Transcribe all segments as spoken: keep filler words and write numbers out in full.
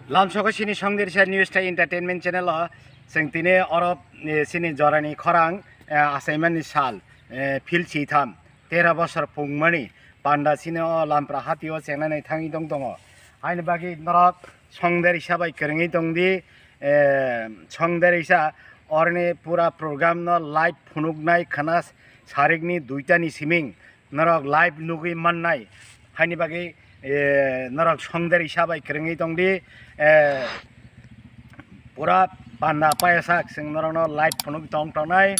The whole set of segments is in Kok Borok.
Lamsoko chini Songderisa News tei Entertainment channel o chwng tini oro, eh, chini jorani khorang, eh, achaimani sal, eh, phil sitham, tera bosor pungmani panda chini o Lampra hati o chengnani thangwi tong tongo. Haini bagwi norok Songderisa bai kwrwngwi tongdi, eh, Songderisa oroni pura program no live phunuknai khwna sarikni duitani siming norok live nugwi mannai. Haini bagwi, eh, norok Songderisa bai kwrwngwi tongdi, eh, pura panda payasak chwng norokno live phunuk tong tongnai.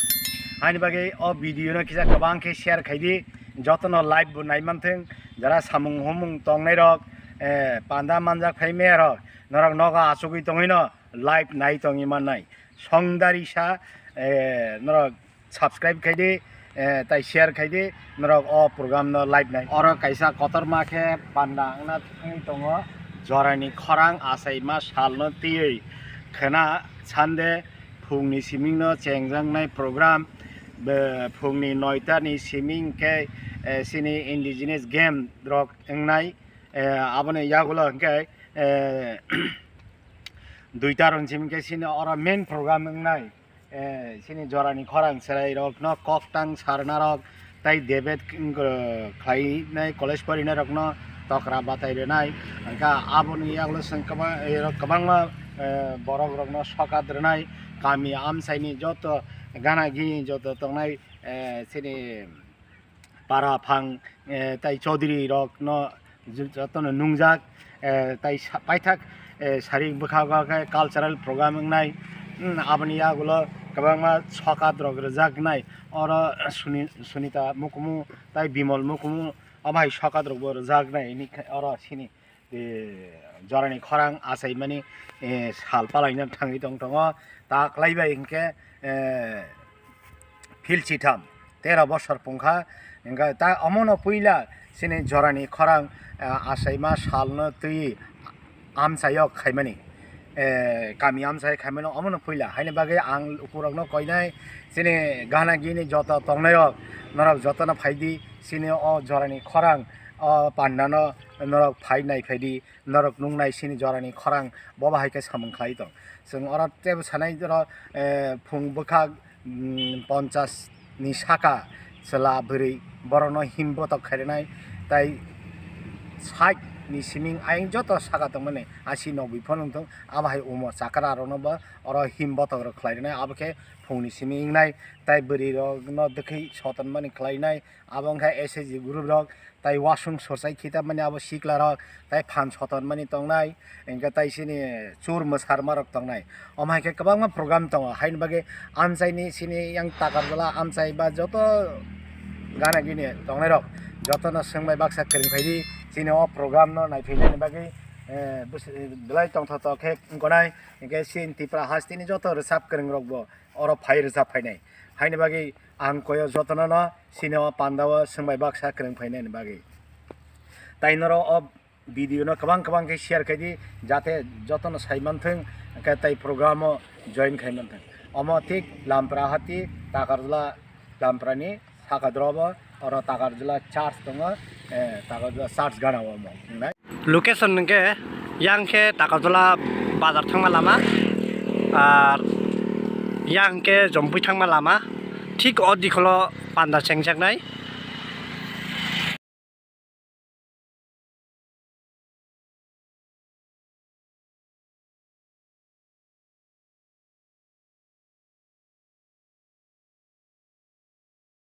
Haini bagwi o video no kisa kwbang khe share khaidi, jotono live bo nai manthwng, jara samung humung tongnai rok, eh, panda manjak phai maya rok, norok nogo achugwi tongwino live nai tongwi mannai. Songderisa, eh, norok subscribe khaidi, eh, tai share khaidi, norok o program no live nai. Oro kaisa kotorma khe panda wngna thangwi tongo, jorani khorang achaima salno twiwi khwna Sunday phungni simingno chengjaknai program, be, phungni noitani siming khe, eh, chini indigenous game rok wngnai, eh, aboni yagulo hwnkhe, eh, duita rok siming khe chini oro main program wngnai. Eh, chini jorani khorang chwrairokno koktang sarnarok tei debate, mm, khlainai, college porinai rokno tokra batai rwnai. Hwnkha aboni yagulo chwng kwbang, eh, rok kwbangma, eh, borok rokno sokat rwnai, kami amchaini joto gana gini joto tongnai, eh, chini para phang, eh, tai chaudhary rok no jotono nungjak, eh, tai sa-, paithak, eh, sari bwkha o khe cultural program wngnai, hmm, aboni yagulo kwbangma sokat rok rwjaknai, oro Suni-, Sunita Mukumu tai Bimol Mukumu, omo hai sokat rok bo rwjaknai, hini khe oro sini eh, jorani khorang achaimani, eh, sal palaina thangwi tong tongo. Ta kwlaibai hinkhe, eh, phil sitham, tera bosor pungkha. Hinkhe ta omono puila chini jorani khorang, eh, achaima salno twi amchaio khaimani, eh, kami amchai khaimani omono puila. Haini bagwi ang ukurokno koinai chini gana gini joto tongnairok, norok jotono phaidi chini o jorani khorang o pandano norok phai nai phaidi, norok nungnai chini jorani khorang bo bahai khe samung khlai tong. Chwng oro tebo sanai oro, eh, phung bwkha, mm, ponchas ni saka chwla bwrwi borokno him botok khairwnai, tai sait ni siming ayang joto saka tongmani asi nogwi phano wngthong, abo hai omo chakra rokno bo oro him botok rok khlai rwnai, abo khe phungni siming wngnai, tai bwrwi rokno dwkhwi sotonmani khlainai, abo wngkha S H G group rok. Tai wasung sorsai khitamani abo sikla rok, tai phan sotonmani tongnai, hinkhe tai chini chur mwsarma rok tongnai. Omo hai khe kwbangma program tongo, haini bagwi amchaini chini yang Takarjala amchai ba joto gana gini tongnai rok jotono swngbai baksa kwrwng phaidi chini o program no naiphainani bagwi, eh, bwswk belai tongthok tongthok khe wngkha nai, hinkhe chini Tripura hasteni joto rwchap kwrwng rok bo oro phai rwchap phainai. Haini bagwi ang koyo jotono no chini o panda o swngbai baksa kwrwng phainani bagwi. Tai norok o video no kwbang kwbang khe share khaidi, jate jotono sai manthwng, hwnkhe tai program o join khai manthwng. Omo thik Lampra hati, Takarjala Lampra ni saka drobo, oro Takarjala church tongo, eh, Takarjala church gana o omo wngnai. Location hwnkhe yang khe Takarjala bazar thangma lama, ar yang khe Jompui thangma lama, thik o dikholo panda chengjaknai.